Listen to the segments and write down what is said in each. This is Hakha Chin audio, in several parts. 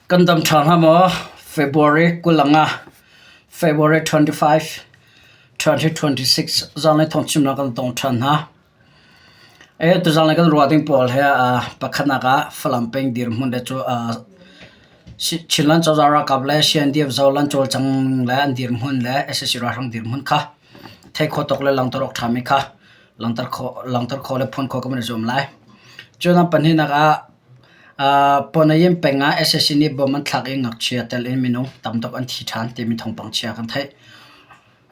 Kan dam ṭha hnga maw? February 25, February 25, 2026 zanlei thawngchimnak kan tong ṭhan hna. E tuzanlei kan ruah ding pawl he pakhatnak ah Falam peng dirhmun le cu Chinland cozah ralkap le CNDF Zoland cawlcang le an dirhmun le sac ralhrang dirhmun kha theih khawh tawk le langhter awk ṭhami kha langhter khawh langhter khawh le phuan khawh kan i zuam lai. Cun a pahnihnak ah Pawnayin peng ah sac nih bom an thlak i ngakchia tel in minung tam tuk an thi ṭhan timi thawngpang chia kan theih.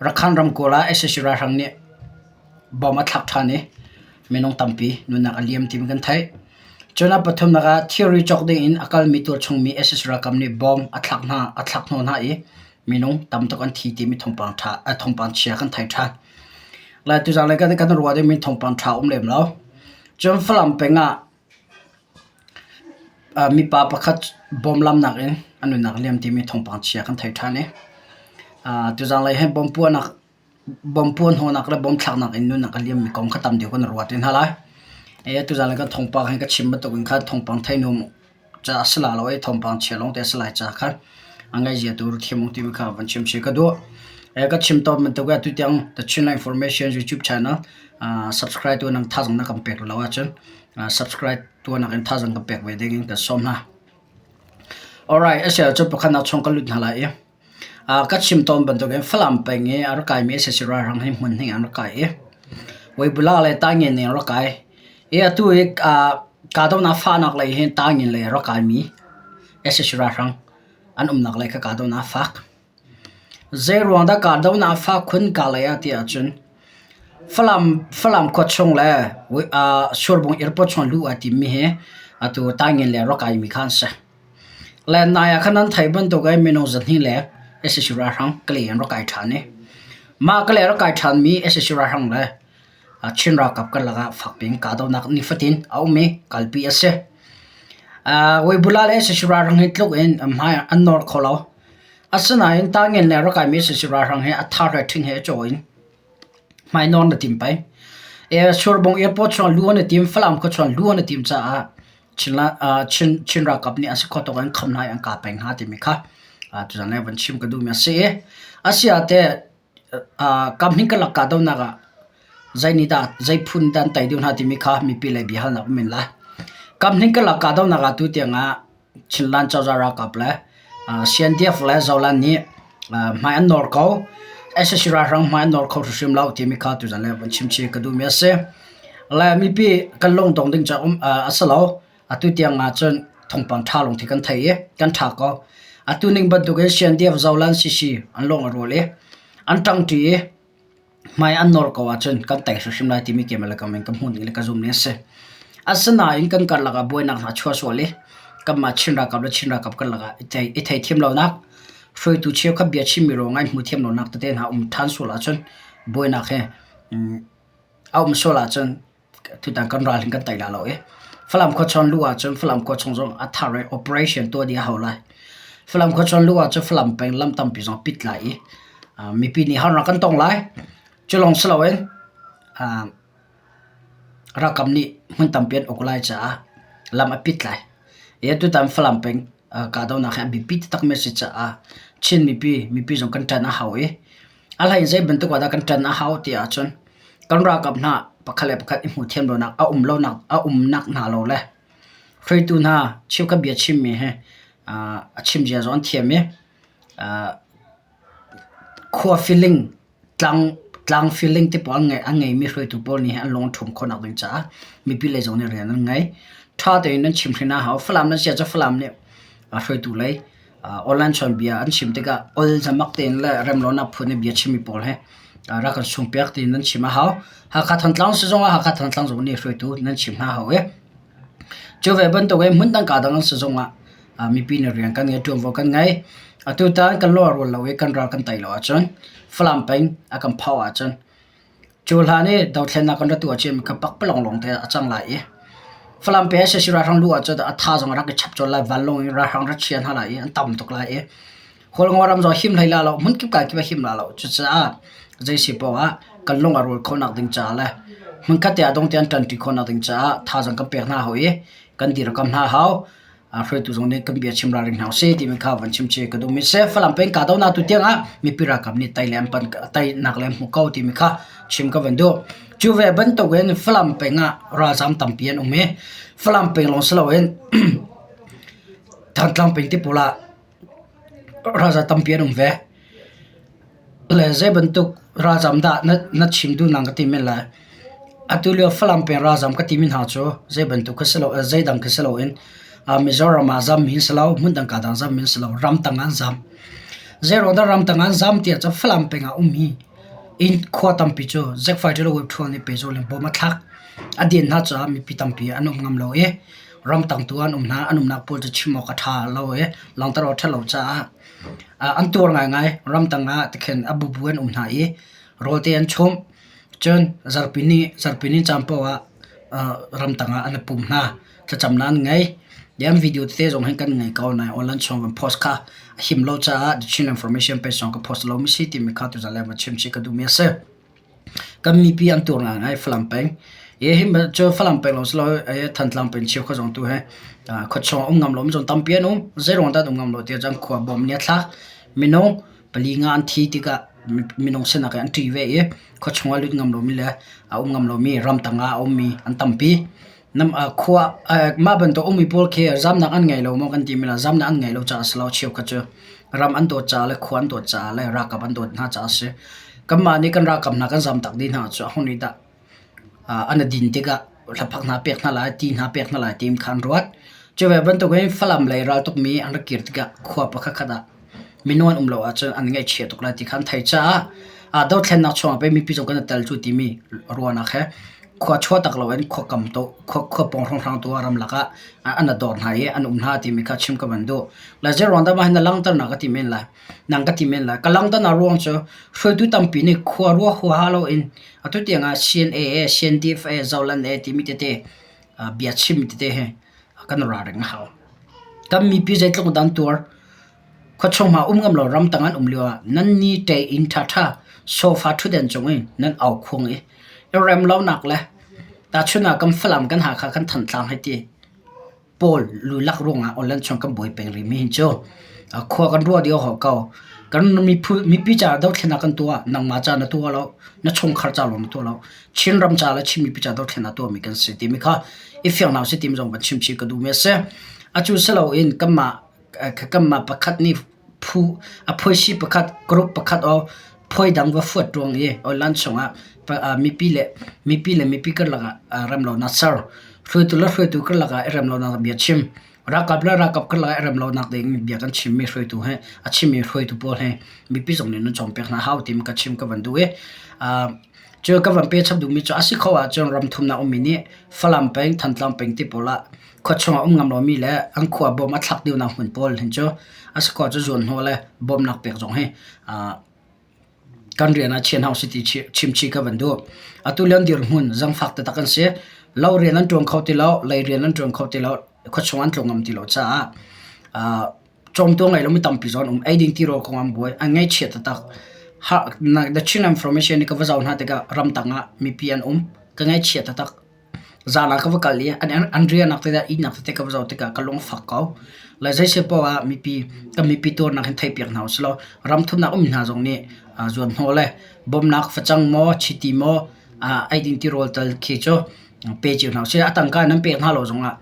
Rakhan ramkulh ah sac ralhrang nih bom a thlak ṭhan i minung tampi nunnak a liam timi kan theih. Cun a pathumnak ah thilri cawk ding in a kalmi tualchung mi sac ralkap nih bom a thlak hna a thlak hnawh hna i minung tam tuk an thi timi thawngpang ṭha thawngpang chia kan thei ṭhan. Lai tuzaan lei kan kan ruah dingmi thawngpang ṭha um lem lo. Cun Falam peng ah Mipa pakhat bawmlamnak in a nunnak a liam timi thawngpang chia kan thei ṭhan i tuzanlei hi bom puahnak bom puahhnawhnak le bom thlaknak in nunnak a liammi kong kha tam deuh kan ruat te hna lai. Tuzanlei kan thawngpang hi ka chim bantuk in khan thawngpang thei hnu ca a si la lo i thawngpang chia lawngte a si lai ca kha a ngaihzia tu thiam u timi kha van chim chih ka duh. Ka chim tawn bantuk in atu tiang The Chinland Information YouTube channel subscribe tu nang thazaang na kan pek lo ahcun subscribe tuahnak in thazaang ka pek ve ding in kan sawm hna. Alright, a si ahcun pakhatnak chung ka lut hna lai i ka chim tawn bantukin Falam peng i a rak kaimi sac ralhrang hi hmun hnih an rak kai i Weibula le Taingen ning an rak kai. I atu i kahdohnak fahnak lei hin Taingen lei a rak kaimi sac ralhrang an umnak lei kha kahdohnak a fak. Zeiruang dah kahdohnak a fak khun ka lei ah ti ahcun Falam Falam khua chung le Surbung airport chung luh aa timmi hi atu Taingen le rak kaimi kha an si. Le nai ah khan nan theih bantuk in minung 200 le sac ralhrang Kalay in rak kai ṭhan i mah Kalay rak kai ṭhanmi sac ralhrang le Chin ralkap karlak ah fakpi in kahdohnak nifatin a um i kalpi a si. Weibula le sac ralhrang hi tluk in hmai an nawr kho lo. Asinain Taingen le rak kaimi sac ralhrang hi a thar le ṭhing he a caw in hmainawn na tim pei. Surbung airport chung luh an i tim, Falam khua chung luh an i tim caah Chin, Chin ralkap nih an si khawh tawk in kham hna i an kah peng hna timi kha tuzan le van chim ka duhmi a si i a si ah teh kam hin karlak kahdohnak ah zei nih dah zei phun dah an tei deuh hna timi kha mipi lei biahalnak um men lai. Kam hnih karlak kahdohnak ah tu tiang ah Chinland cozah ralkap le CNDF le Zoland nih hmai an nawr ko. Sac ralhrang hmai an nawr kho hrimhrim lo timi kha tuzan le van chim chih ka duhmi a si. Le mipi kan lungdong ding cu a si lo. Atu tiang ah cun thawngpang ṭha lawng thi kan thei i kan ṭha ko. Atu ning bantukin CNDF Zoland CC an lung a rual i an ṭangṭi i hmai an nawr ko ahcun kan tei hrimhrim lai timi keimah le kam in ka hmuh ning le ka zum ning a si. Asinain kan karlak ah buainak hna a chuah sual i kanmah Chin ralkap le Chin ralkap karlak ah i theithiam lonak, hruaitu cheukhat bia chimmi ruangah i hmuhthiam lonak tete hna um ṭhan sual ahcun buainak hi a um sual ahcun tutan kan ral hin kan tei la lo i Falam khuachuan luh ahcun Falam khua chung zong a thar i operation tuah dih a hau lai. Falam khuachuan luh ahcun Falam peng lam tampi zong pit lai i mipi nih harnak kan tong lai. Cu lawng si loin ralkap nih hmun tampi an uk lai caah lam a pit lai. I tutan Falam peng kahdohnak hi a biapi taktakmi a si caah Chin mipi mipi zong kan ṭan a hau i A hlei in zei bantuk ah dah kan ṭan a hau ti ahcun kan ralkap hna pakhat le pakhat i hmuhthiam lonak a um lonak a umnak hna lo le hruaitu hna cheukhat bia chimmi hi a chim zia zong an thiam i khua feeling tlang tlang feeling te pawl an ngeimi hruaitu pawl nih an lung a ṭhum khawhnak ding caah mipi lei zong nih rian an ngei. Ṭha tein nan chim hrin a hau. Falam nan si ahcun Falam nih hruaitu lei Online chawnbia an chim tikah ol zamak tein le remlonak phun i bia chimmi pawl hi rak kan sungpiak tiin nan chim a hau. Hakha Thantlang si zongah Hakha Thantlang zong nih hruaitu nan chim hna hau i cu ve bantuk in hmun dang ka dang an si zongah mipi nih rian kan ngei ṭuanvo kan ngei. Atutan kan lung a rual lo i kan ral kan tei lo ahcun Falam peng a kan phau ahcun Cu hlan i dothlennak kan ra tuah ciami kha pakpalawng lawngte a cang lai i Falam pe sac ralhrang luh ahcun a tha zong a rak i chap colh lai, vanlawng in ralhrang ra chia hna lai i an tam tuk lai i Hualngo ram zong him hlei la lo, hmunkip kai kip a him la lo. Cucaah zei si paoh ah kan lung a rual khawhnak ding caah le hmunkhat te ah dong te an ṭanṭi khawhnak ding caah thazaang kan pek hna hau i kan dirkamh hna hau. Hruaitu zong nih kan bia chim ralring hna usih timi kha van chim chih ka duhmi si. Falam peng kahdohnak tu tiangah mipi ralkap nih tei le an pan teinak le an hmu ko timi kha chim ka van duh. Cu ve bantukin Falam peng ah ralzaam tampi an um i Falam peng lawng si loin Thantlang peng te pawl ah ralzaam tampi an um ve. Le zei bantuk ralzaam dah na chim duhnak ka ti men lai. Atu lio Falam peng ralzaam ka timi hna cu zei bantuk kha si lo, zeidang kha si loin Mizoram ah zammi an si lo, hmundang kaa dang zammi an si lo, ramtang ah an zam. Zeiruang dah ramtang ah an zam ti ahcun Falam peng ah a ummi inn khua tampi cu Zekfai Ṭialawip ṭhual nih pehzul in bawm a thlak. A den hna caah mipi tampi an um ngam lo i ramtang tu an um hna. An umnak pawl cu chim awk a ṭha lo i langhter awk a ṭhat lo caah an tuar ngaingai. Ramtang ah tikhin a bubu an um hna i rawlte an chumh. Cun zarhpi ni zarhpi ni caan paoh ah ramtang ah an i pum hna. Thlacamnak an ngei. An video tete zong hin kan ngei ko nain online chung van post kha a him lo caah The Chin Information page zong ka post lomi si timi kha tuzaan le van chim chih ka duhmi a si. Kan mipi an tuar ngaingai Falam peng. Hi hi cu Falam peng lawng si lo Thantlang peng cheukhat zong tu hi khuachung ah um ngam lomi zong tampi an um. Zeiruang dah an um ngam lo ti ahcun khua bawm nih a thlak. Minung pali nga an thi tikah minung sinak in an ṭih ve i khuachung ah lut ngam lomi le a um ngam lomi ramtang ah a ummi an tampi. Khua mah bantuk ummi pawl khi zamnak an ngei lo maw kan timi la zamnak an ngei lo caah a si lo cheukhat cu ram an dawt caah le khua an dawt caah le ralkap an dawt hna caah a si. Kanmah nih kan ralkap hna kan zamtak dih hna cu aho nih dah an i din tikah hlaphak hna pek hna lai, ti hna pek hna lai ti kha an ruat. Cu ve bantukin Falam lei raltukmi an rak kir tikah khua pakhat khat ah minung an um lo ahcun an ngaihchia tuk lai ti kha an theih caah dothlennak chungah pei mipi zong kan i tel cu timi ruahnak he khua chuah tak loin khua kam tu khua pawng hrawnghrang tu ah ramlak ah an i dor hna i an um hna timi kha chim ka van duh. Le zeiruang dah mah hi na langhternak ka ti men lai. Nang ka ti men lai. Ka langhternak ruang cu hruaitu tampi nih khua ruah huaha loin atu tiang ah CNA, CNDF, Zoland timi tete bia chim tete hi kan ralring a hau. Kan mipi zeitluk dah an tuar. Khuachung hma um ngam lo ramtang an um lio ah nan ni ṭe inn ṭhaṭha sofa ṭhutden cung in nan aukhuang i i rem lonak le tahchun ah kan Falam kan Hakha kan Thantlang hei ti pawl lulak ruangah online chung kan buai peng rihmi hin cu khua kan ruah dih awk ko. Kan mipi caah dothlennak kan tuah nangmah ca na tuah lo na chungkhar ca lawng na tuah lo Chinram ca le Chin mipi ca dothlennak tuahmi kan si timi kha i fiang hna usih timi zong van chim chih ka duhmi a si. Acu si loin kanmah kanmah pakhat nih phu a phuaisi pakhat group pakhat aw phuai dang va fuat ruang i online chungah mipi le mipi le mipi karlak ah remlonak ser hruaitu le hruaitu karlak ah i remlonak bia chim ralkap le ralkap karlak ah i remlonak ding bia kan chimmi hruaitu he a chimmi hruaitu pawl he mipi zong nih nan cawnpiak hna hau timi ka chim ka van duh i cu ka van pe chap duhmi cu a si kho ahcun ram thumnak ummi nih Falam peng Thantlang peng ti pawl ah khuachung ah um ngam lomi le an khua bawm a thlak deuhnak hmun pawl hin cu a si khawh cu zuan hnawh le bawmhnak pek zong hi kan rian ah chian hau si ti chimchih ka van duh. Atu lio dirhmun zangfak taktak an si. Lo rian an ṭuan kho ti lo, lei rian an ṭuan kho ti lo, khuachung an tlung ngam ti lo caah cawmtu ngei lomi tampi zawn um. Eiding tirawl kong an buai, an ngaihchia taktak. The Chin Information nih ka va zoh hna tikah ramtang ah mipi an um. Ka ngaihchia taktak. Zan ah ka va kal i an riahnak tete ihnak tete ka va zoh tikah ka lung a fak ko. Le zeisei paoh ah mipi kan mipi tuarnak hin theihpiak hna usih law ram thumnak ummi hna zong nih zuanhnawh le bawmhnak facang maw chiti maw eiding tirawl tal khi cu pe cio hna usih. A tangka nan pek hna lo zongah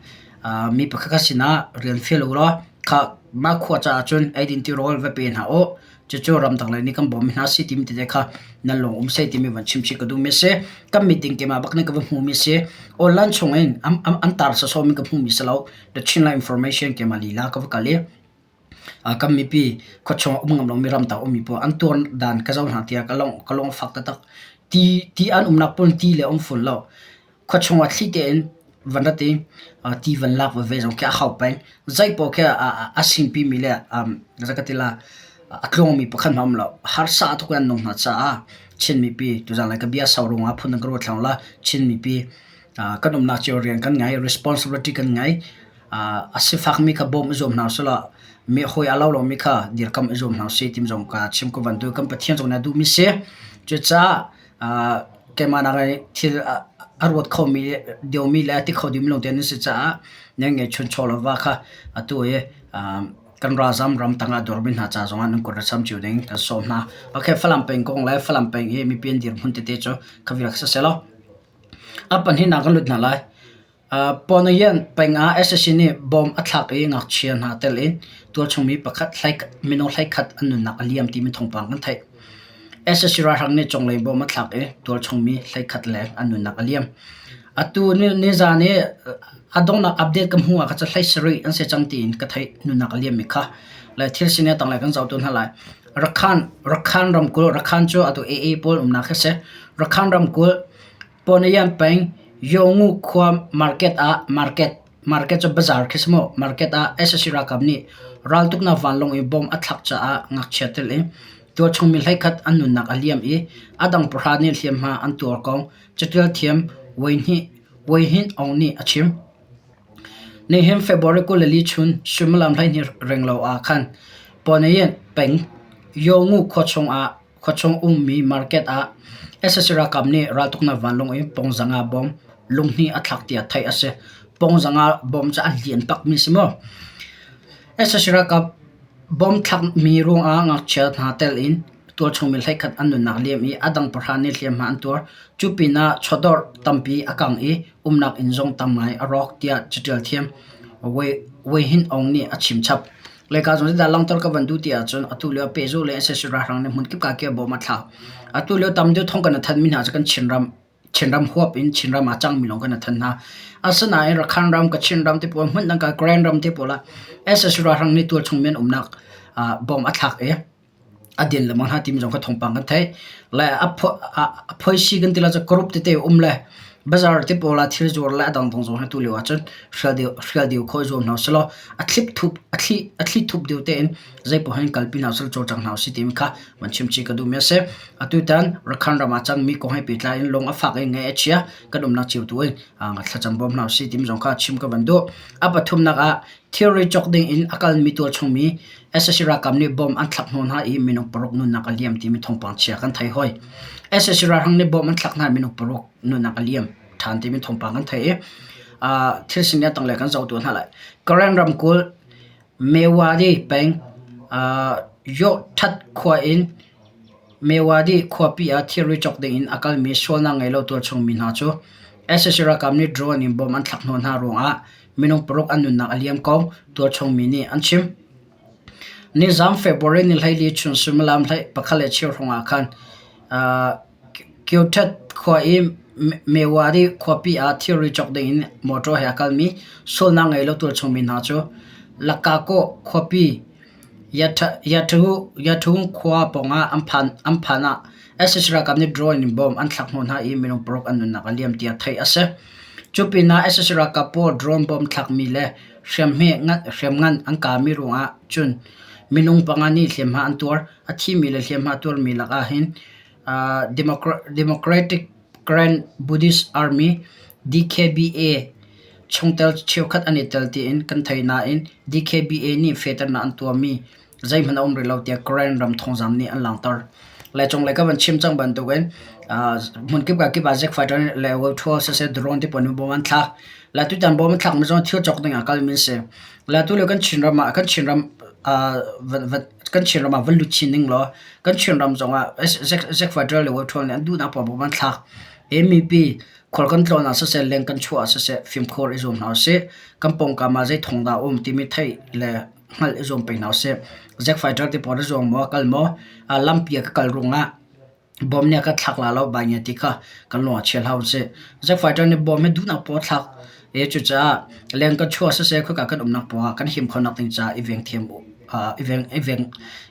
mi pakhat khat sinah rian fial u law khah mah khua caah cun eiding tirawl va pe hna u. Cucu ramdang lei nih kan bawmmi hna si timi tete kha nan lung um seh timi van chimchih ka duhmi a si. Kan meeting keimah bak nih ka va hmuhmi a si. Online chung in an tar sawsawmi ka hmuhmi si lo. The Chinland Information keimah lila ka va kal i kan mipi khuachung ah um ngam lomi ramtang ummi pawl an tuar dan ka zoh hna tiah ka lung ka lung a fak taktak. Ti ti an umnak pawl ti le um fawn lo. Khuachung ah thli tein van rat i ti van lak veve zong khi a hau peng. Zeipaoh khi a singpimi le zei ka ti la a tlungmi pakhat hmanh a um lo. Harsa tuk in an nung hna caah Chin mipi tuzaan lai ka bia sau ruangah phun dang ka ruat hlah la Chin mipi kan umnak cio rian kan ngei, responsibility kan ngei. A sifakmi kha bawmh i zuam hna usih law mi hawi a lo lomi kha dirkamh i zuam hna usih timi zong ka chim ka van duh. Kan Pathian zong nih a duhmi si. Cucaah keimah nak in thil. a ruat khomi deuhmi le a ti kho dingmi lawngte nan si caah nan ngeihchun chaw le va kha atu i kan ralzam ram tangah dormi hna ca zongah nan kut ra cham cio ding kan sawm hna. Okay, Falam peng kong le Falam peng i mipi an dirhmun tete cu kha vial si selaw. A pahnihnak kan lut hna lai. Pawnayan peng ah sac nih bomb a thlak i ngakchia hna tel in tualchung mi pakhat minung 11 an nunnak a liam timi thawngpang kan theih. Sac ralhrang nih cunglei bomb a thlak i tualchung mi 11 leng an nunnak a liam. Atu nizaan i a donghnak update ka hmuh ah kha cu 17 an si cang tiin ka theih nunnak a liammi kha. Le thil sining a tanglei kan zoh tu hna lai. Rakhan Rakhan ramkulh Rakhan cu atu AA pawl umnak khi si. Rakhan ramkulh Pawnayan peng Yongu khua market ah market market cu bazaar khi si mu market ah sac ralkap nih raltuknak vanlawng in bomb a thlak caah ngakchia tel in tualchung mi 11 an nunnak a liam i a dang pahra nih hliamhma an tuar kong catial thiam Wei Hnin Aung nih a chim. Nihin February 24 chun suimilam 12 renglo ah khan Pawnayan peng Yongu khuachung ah Khuachung ummi market ah sac ralkap nih raltuknak vanlawng in pawngzanga bom lunghnih a thlak tiah theih a si. Pawngzanga bom cu a lian bakmi si mu. Sac ralkap bom thlakmi ruangah ngakchia hna tel in tualchung mi 11 an nunnak liam i a dang pahra nih hliamhma an tuar. Cu pinah chawdawr tampi a kang i umnak inn zong tam ngai a rawk tiah caṭial thiam Wei Hin Aung nih a chim chap. Leika zong zeidah langhter ka van duh ti ahcun atu lio pehzulh le sac ralhrang nih hmunkip ka ke bawm a thlau. Atu lio tam deuh thong kan i thanmi hna cu kan Chinram Chinram huap in Chinram ah cangmi lawng kan i than hna. Asinain Rakhine ram, Kachin ram te pawl hmun dang ka Karen ram te pawl ah sac ralhrang nih tualchung mi an umnak bawm a thlak i a din lengmang hna timi zong kha thawngpang kan theih. Le a phoisi kan ti lai cu group tete um le bazar te pawl ah thil zuar le a dangdang zong hi tu lio ahcun hrial deuh hrial deuh khawh i zuam hna usih law a thlip thup a thli a thli thup deuh tein zei paoh hin kalpi hna usih law cawlcang hna usih timi kha van chim chih ka duhmi a si. Atutan Rakhine ram ah cangmi kong he pehtlai in lung a fak i ngaih a chia kan umnak cio tu in thlacam bawm hna usih timi zong kha chim ka van duh. A pathumnak ah thilri cawk ding in a kalmi tualchungmi Sac ralkap nih bomb an thlak hnawh hna i minung paruk nunnak a liam timi thawngpang chia kan thei hoi. Sac ralhrang nih bomb an thlak hna i minung paruk nunnak a liam ṭhan timi thawngpang kan thei i thil sining a tanglei kan zoh tuah hna lai. Karen ramkulh Mewadi peng Yohthat khua in Mewadi khuapi ah thilri cawk ding in a kalmi sualnak ngei lo tualchung mi hna cu sac ralkap nih drone in bomb an thlak hnawh hna ruangah minung paruk an nunnak a liam ko, tualchung mi nih an chim. Nizam February ni 14 chun suimilam 1:15 hrawng ah khan Kyothet khua i Mewari khuapi ah thilri cawk ding in motor he a kalmi sualnak ngei lo tualchung mi hna cu Lakako khuapi Yathung khua pawngah an phan ah sac ralkap nih drone in bomb an thlak hnawh hna i minung paruk an nunnak a liam tiah theih a si. Cu pinah sac ralkap pawl drone bomb thlakmi le hriamngan an kahmi ruangah cun minung panga nih hliamhma an tuar. A thimi le hliamhma tuarmi lakah hin Democratic Grand Buddhist Army (DKBA) chungtel cheukhat an i tel tiin kan thei nain DKBA nih fehternak an tuahmi zeihmanh a um rih lo tiah Karen ram thawngzam nih an langhter. Le cunglei ka van chim cang bantukin hmunkip ka kip ah zik fighter le World siseh drone ti pawl nih bom an thlak. Le tutan bom an thlakmi zong thil cawk ding ah kalmi an si. Le tu lio kan Chinram ah kan Chinram kan Chinram ah van lut chin ning law kan Chinram zong ah zik fighter le World nih an duhnak paoh bom an thlak. Hi mipi khual kan tlawn ah siseh leng kan chuah ah siseh fimkhur i zuam hna usih. Kan pawngkam ah zei thawng dah a um timi theih le hngalh i zuam peng hna usih. Zik fighter ti pawl a zuang maw a kal maw lampi ah ka kal ruangah bom nih a ka thlak la lo bai nge ti kha kan lung a chia hlah usih. Zik fighter nih bom hi duhnak paoh a thlak i cucaah leng kan chuah siseh khoika kan umnak paoh ah kan him khonak ding caah i veng thiam i veng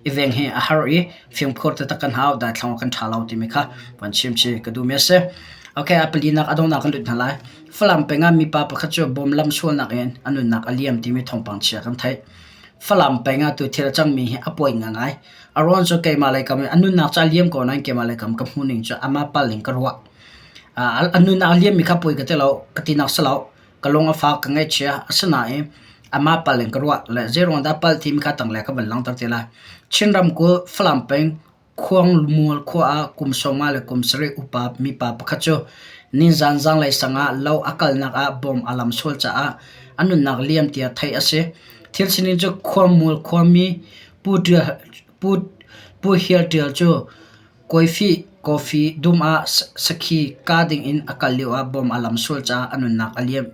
i veng hi a har i fimkhur taktak kan hau daithlang kan ṭha lo timi kha van chim chih ka duhmi a si. Okay, a palinak a donghnak kan lut hna lai. Falam peng ah mipa pakhat cu bom lam sualnak in a nunnak a liam timi thawngpang chia kan theih. Falam peng ah tu thil a cangmi hi a pawi ngaingai. A ruang cu keimah lei kam in a nunnak cu a liam ko nain keimah lei kam ka hmuh ning cu amah pal in ka ruah. A nunnak a liammi kha pawi ka ti lo, ka tinak si lo. Ka lung a fak, ka ngaihchia. Asinain amah pal in ka ruah le zeiruang dah pal timi kha tanglei ka van langhter te lai. Chin ramkulh Falam peng Khuangmual khua ah kum 50 le kum 70 upa mipa pakhat cu. Nizan zanglei sang ah lo a kalnak ah bom a lam sual caah a nunnak liam tiah theih a si. Thil sining cu khuamul khuami Pu Hial Ṭial cu Kawifih kawfi dum ah sakhi kah ding in a kal lioah bom a lam sual caah a nunnak a liam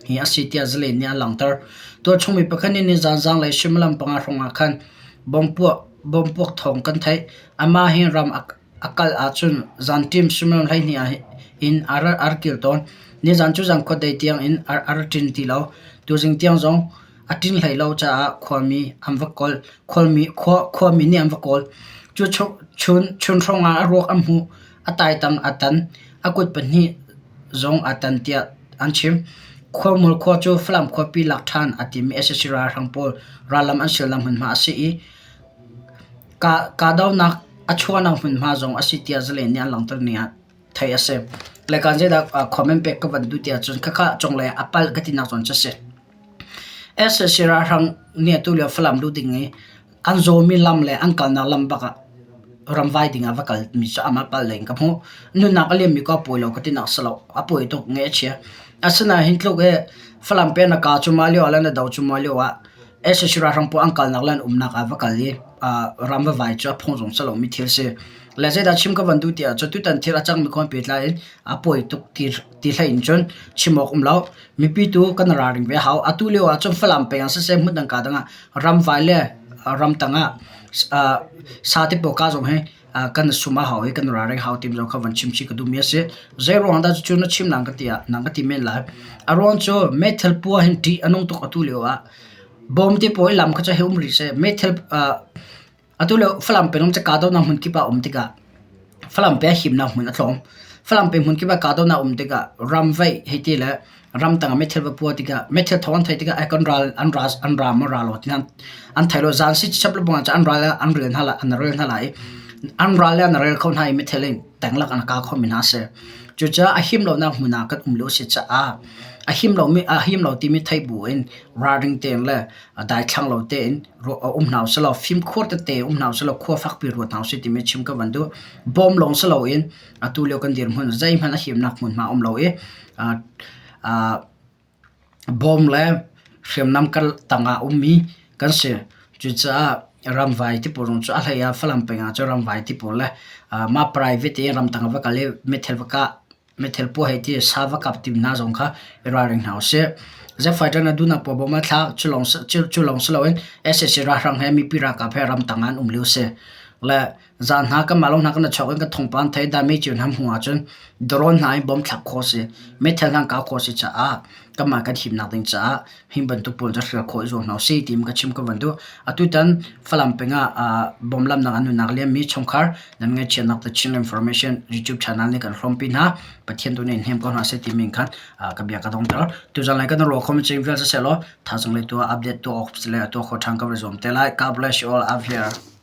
hi a si tiah Zalen nih a langhter. Tualchung mi pakhat nih nizan zanglei suimilam panga hrawng ah khan bom puak thawng kan theih. Amah hi ram a kal ahcun zanṭim suimilam 12 ah in a rak kir tawn. Nizan cu zan khuadei tiang in a rak ṭin ti lo. Tuzing tiang zong A ṭin hlei lo caah khuami an va kawl. Khuami nih an va kawl. Cu chun hrawng ah a ruak an hmuh. A taitang a tan. A kut pahnih zong aa tan tiah an chim. Khuamul khua cu Falam khuapi lak ṭhan a timi sac ralhrang pawl rallam an sialnak hmunhma a si i kahdohnak a chuahnak hmunhma zong a si tiah Zalen nih an langhter ni ah theih a si. Le kan zeidah comment pek ka van duh tiah cun khakha cunglei ah a palh ka tinak zawn cu a si. Sac ralhrang nih atu lio Falam luh ding i an zawmi lam le an kalnak lam bak ah ramvai ding ah va kalmi cu amah pal lei in ka hmuh. Nunnak a liammi ko a pawi lo ka tinak si lo. A pawi tuk, ngaih a chia. Asinain hi tluk i Falam peng na kaa cuahmah lio ah le na do cuahmah lio ah sac ralhrang pawl an kalnak le an umnak ah va kal i ram va vai cu a phung zong si lomi thil si. Le zeidah chim ka van duh ti ahcun tutan thil a cangmi kong he pehtlai in a pawi tuk ti hlei in cun chim awk um lo. Mipi tu kan ralring ve hau. Atu lio ahcun Falam peng ah siseh hmundang ka dang ah ramvai le ramtang ah sa te pawl ka zong hi kan sum a hau i kan ralring hau timi zong kha van chim chih ka duhmi a si. Zei ruang dah cucu na chim nang ka ti ah nang ka ti men lai. A ruang cu meithal pua hin ṭih a nung tuk atu lio ah. Bawm te pawl i lam kha cu hei um rih seh. Meithal Atu lio Falam peng cu kahdohnak hmun kip ah a um tikah Falam peng himnak hmun a tlawm. Falam peng hmun kip ah kahdohnak a um tikah ramvaih hei ti le ramtang ah meithal va puah tikah meithal thawng an theih tikah ai kan ral an ral an ra maw ra lo ti an thei lo. Zan si chap le bang ah an ral an rel hna lai an rel hna lai i an ral le an rel kho hna i meithal in teng lak an kah khomi hna a si. Cucaah a him lonak hmun ah kan um lio a si caah a him lomi a him lo timi theih bu in ralring tein le daithlang lo tein um hna usih law fimkhur tete um hna usih law khua fakpi ruat hna usih timi chim ka van duh. Bawm lawng si loin atu lio kan dirhmun zeihmanh a himnak hmunhma um lo i bawm le hriamnam kal tangah ummi kan si. Cucaah ramvai ti pawl cu a hlei ah Falam peng ah cun ramvai ti pawl le mah private i ramtang ah va kal i meithal va kah Meithal puah hei ti sa va kap tim hna zong kha i ralring hna usih. Jet fighter na duhnak paoh bawm a thlak cu lawng cu lawng si loin sac ralhrang he mipi ralkap he ramtang ah an um lio si. Le zan hna kanmah lawng hna kan chuak in kan thawngpang thei dami cio hna hmuh ahcun drone hna in bom thlak khawh si. Meithal hna kah khawh si caah kanmah kan himnak ding caah hi bantuk pawl cu hrial khawh i zuam hna usih tiin ka chim ka van duh. Atutan Falam peng ah bom lamnak an nunnak liammi chungkhar nan ngaihchiatnak The Chin Information YouTube channel nih kan hrawmpi hna. Pathian tu nih hnem ko hna seh timi in khan ka bia ka dongter. Tuzan lai kan ruah khomi cing vial siseh law thazang lei tu update tu awk le tuah kho ṭhan ka va zuam te lai. God bless you all. I'm here.